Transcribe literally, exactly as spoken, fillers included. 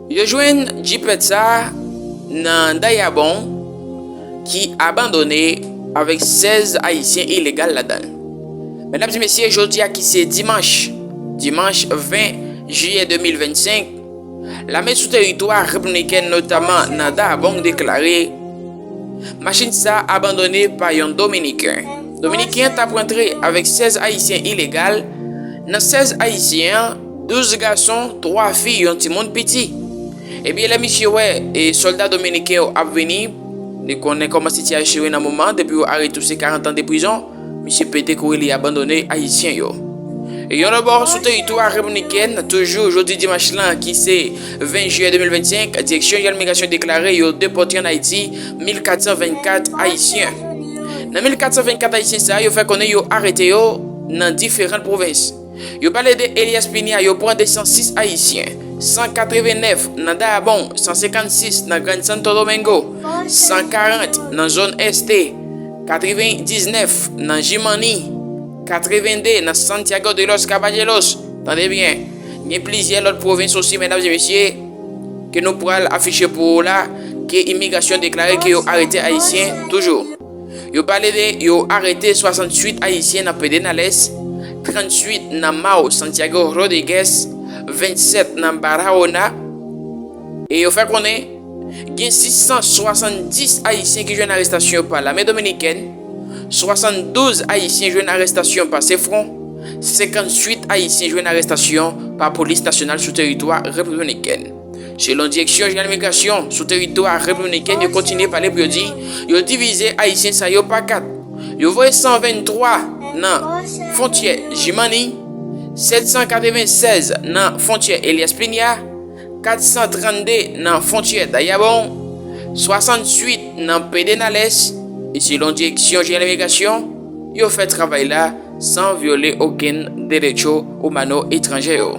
Yo jwenn jipèt sa a nan Dayabon ki abandone avèk sèz Ayisyen ilegal ladan l. Medam e mesye, jodi a ki se dimanch, dimanch ven jiyè de mil vennsenk, lame sou teritwa repiblikèn, notaman nan Dayabon, deklare machin sa a abandone pa yon Dominiken. Dominiken an t ap rantre avèk sèz Ayisyen ilegal. Nan sèz Ayisyen an, douz gason, twa fi, yon timoun piti. Ebyen, lè misye wè e sòlda dominiken yo ap vini, li konnen kòman sitiyasyon ye nan moman, depi yo arete w, se karant an de prizon. Misye pete kouri, li abandone Ayisyen yo. E yon lòt bò, sou teritwa repiblikèn, toujou jodi dimanch lan, ki se ven jiyè de mil vennsenk, Direksyon Jeneral Migrasyon deklare yo depòte ann Ayiti mil kat san vennkat Ayisyen. Nan mil kat san vennkat Ayisyen sa yo, fè konnen yo arete yo nan diferan pwovens. Yo pale de Elias Piña, yo pran de san sis Ayisyen, san katreven nèf nan Dayabon, san senkannsis nan Gran Santo Domingo, san karant nan zòn Este, katrevendiznèf nan Jimani, katrevende nan Santiago de los Caballeros. Tande byen, gen plizyè lòt pwovens osi, medam e mesye, ke nou pral afiche pou ou la, ke imigrasyon deklare ke yo arete Ayisyen toujou. Yo pale de yo arete swasannwit Ayisyen nan Pedernales, trannwit nan Mao Santiago Rodriguez, vennsèt nan Barahona, e yo fè konnen gen sis san swasanndis Ayisyen ki jwenn arestasyon pa lame dominikèn, swasanndouz Ayisyen jwenn arestasyon pa Sefron, senkanntwit Ayisyen jwenn arestasyon pa polis nasyonal sou teritwa repiblikèn. Selon Direksyon Jeneral Migrasyon sou teritwa repiblikèn, yo kontinye pale pou yo di yo divize Ayisyen sa yo pa kat. Yo voye san venntwa nan fwontyè Jimani, sèt san katrevensèz nan fwontyè Elias Piña, kat san trannde nan fwontyè Dayabon, swasannwit nan Pedernales, e selon Direksyon Jeneral Migrasyon, yo fè travay la san vyole okenn derecho imano etranje yo.